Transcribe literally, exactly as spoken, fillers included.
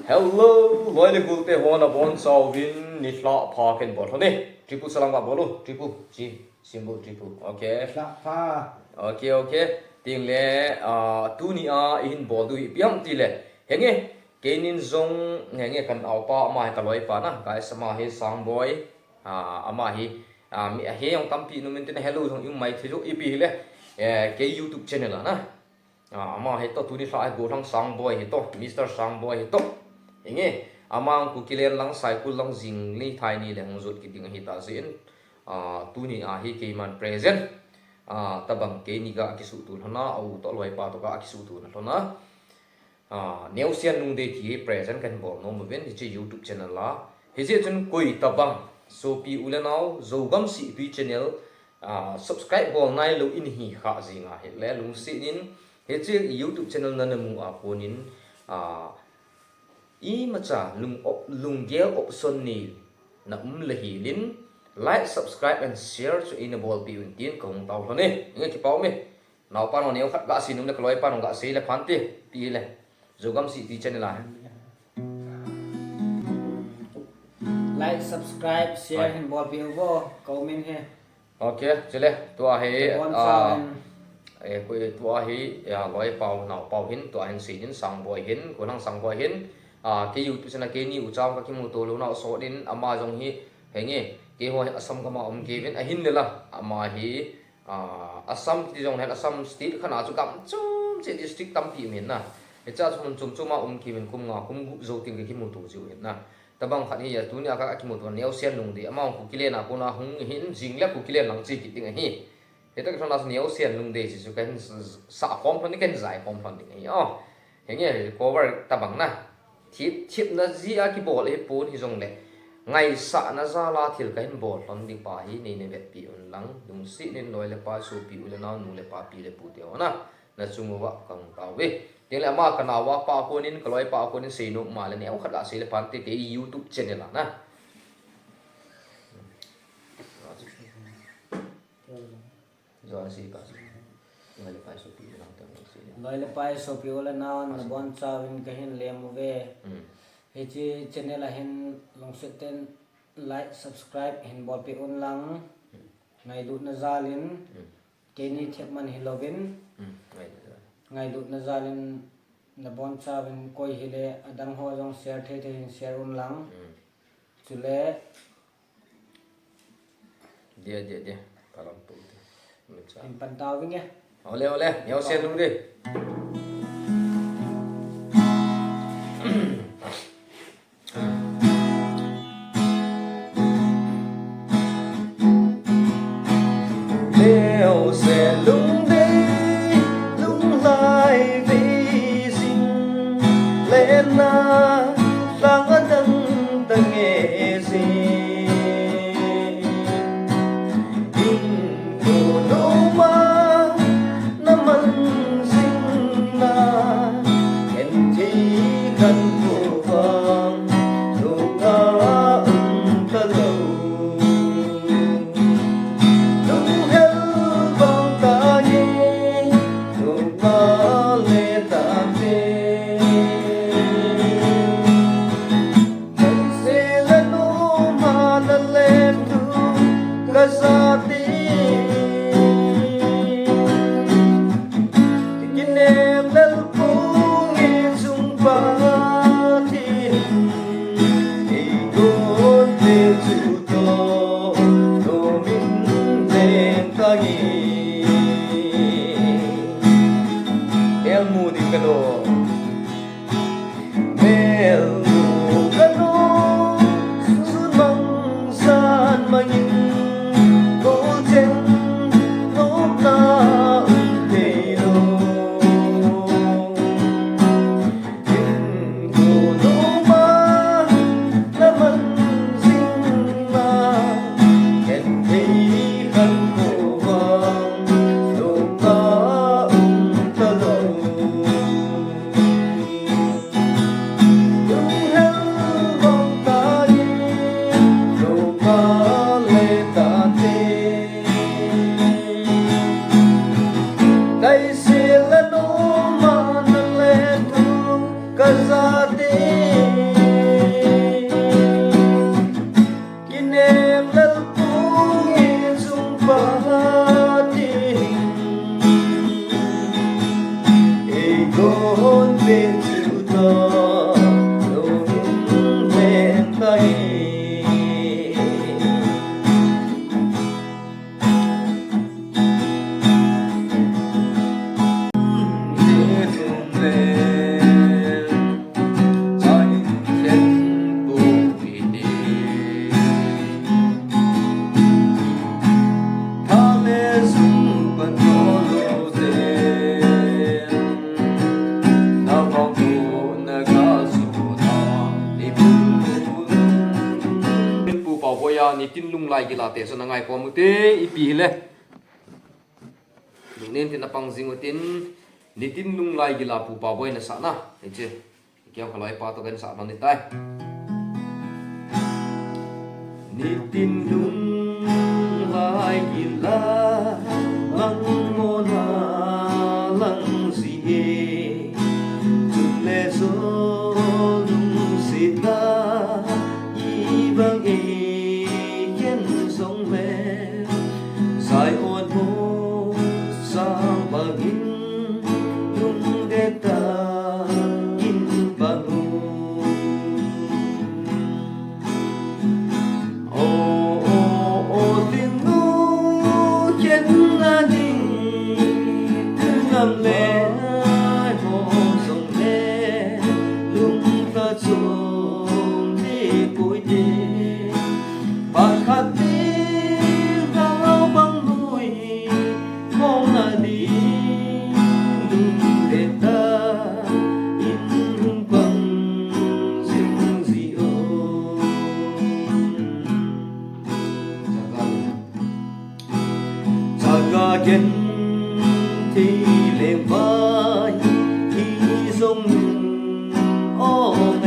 Hello, loi le gol te ho nabonchauvin nilhah pha kahin bol lhon e. Triple salam kabol u, triple, chi, symbol triple. Okay. Lhah pha. Okay, okay. Tin le, ah, tuni a ihin bol diu hi ipi ham tile. Henge, keinin jong, henge kanaopa ama hi kaloipa na, guys ama hi Sangboi. Ah, ama hi, ah, mi, he jong tampi um in tin hello jong i um mai thei u ipi hile. Eh, kei YouTube channel a na. Ah, ama hi toh tuni lhah hi Golhang Sangboi hi toh, Mister Sangboi hi toh. Henge, ama Kukiland lang, Saikul lang jing ni thei ni le hung jot kit ding ahi tah jeh in. Ah, tuni a hi keiman present. Ah, tabang keini ga kisuhto lhon a, a u toh loipa toh ga kisuhto lhon a. Ah, Neosen Lungdei ti present kahin bol nom uvin, hiche YouTube channel a. Hijeh chun koi tabang, sopi u le nao, Zogam Seipi channel, ah, subscribe bol nailou in hi kha jing ahile, lungset in, hiche YouTube channel nana mu a konin, ah, imacha lung op-, lunggel option nei na um le hel in, like, subscribe and share chu eina bolpeh un tin kahung tao lhon e. Inge kipah um e. Naopa neo khat ga sei nom le kaloipa neo ga sei le phante, pi le. Zogam Seipi channel a. Like, subscribe, share hin bolpeh uvo, comment he. Okay, chule, tua hi, ah, eh, koi, tua hi, ya, loipa u, naopa u hin, tua hin sei din, Sangboi hin, Golhang Sangboi hin, ah, kei YouTube channel a keini u chang kakimuto lou nau sot in, ama jong hi, henge, keiho hi Assam gam a um kei uvin, ahin le la, ama hi, Ah, Assam ti jong le Assam state khat a chu gam chom cheh district tampi um in na. Hiche a chu mun chom chom a um kei uvin kum nga kum gup jou tin kakimuto jiu hin na. Tabang khat hi a tuni a ka, kakimuto Neosen Lungdei ama Kukiland a kona hung hin jing le Kukiland lang che kit ding ahi. Hita ka thona Neosen Lungdei chu kahin s-, s-, sah khom lhon ding kahin jai khom lhon ding ahi. Oh. Henge, cover tabang na. Thip, thipna jeh a kibol ahipon hijongle. Ngaisahna jal a thil kahin bol lhon ding pa hi neina vetpi un lang. Lungset in loi le pai, sopi u le nao, nu le pa, pi le pu te ho na. Na chung uva kahung tao uve. Tin le ama kanao a pa konin, kaloi pa konin sei nom ma le neo khat ga sei le phante kei YouTube channel a na. Johan sei pa. Loi le pai sopi u le nao, loi le pai sopi u le nao, nabonchauvin kahin lem uve. Hmm. Hiche channel a hin lungset in like, subscribe hin bolpeh un lang. Hmm. Ngailutna jal in, hmm, keini thep man hilouvin. Hmm. Ngailutna jal in. Ngailutna jal in nabonchauvin koi hile adang ho jong share thei thei hin share un lang. Hmm. Chule Dia, dia, dia. Kalam pu dia. Mecha. Hin pan tao vinge. Ole, ole. Neosen Lungdei. Neosen Lungdei, lunglhai vei jing, lenna lhang adang dang e jing. Inko noma naman jing na, en thei khan ko vang, nunga um talou. Lunghel vang tange, nunga le tate. Sela noma nalen tu kajati. Kinem lel pung i jung pa tin. Ei gon te chu to, to min leng tangi. Elmu di kalo. Mel mu kanu, sun mang san mangin, kol chen nop na um thei lo. In ko noma, na man jing na, en thei khan ko vang, nop na um talou. Pu Paoboi a Nitin Lunglai Gila te chu na ngai khom ute, ipi hile. Nungnen tin a pang jing utin, Nitin Lunglai Gila Pu Paoboi na sahna, hiche. Kiang khaloi pa to kan sah bang ni tai. Nitin Lunglai Gila, lang mona lang ji e, chun le jo lungsetna, ibang e ken jong le, Zion mo sang bangin, lungdetah in bang u. O, o, o, tin nu, ken na ding, tin lam le, ho jong le, lungtah chom le poi te. Pakhat ding, Taobang lui, khong na ding, lungdetah in hung pang jing ji o. Chaga genthei leng vai, hi jong um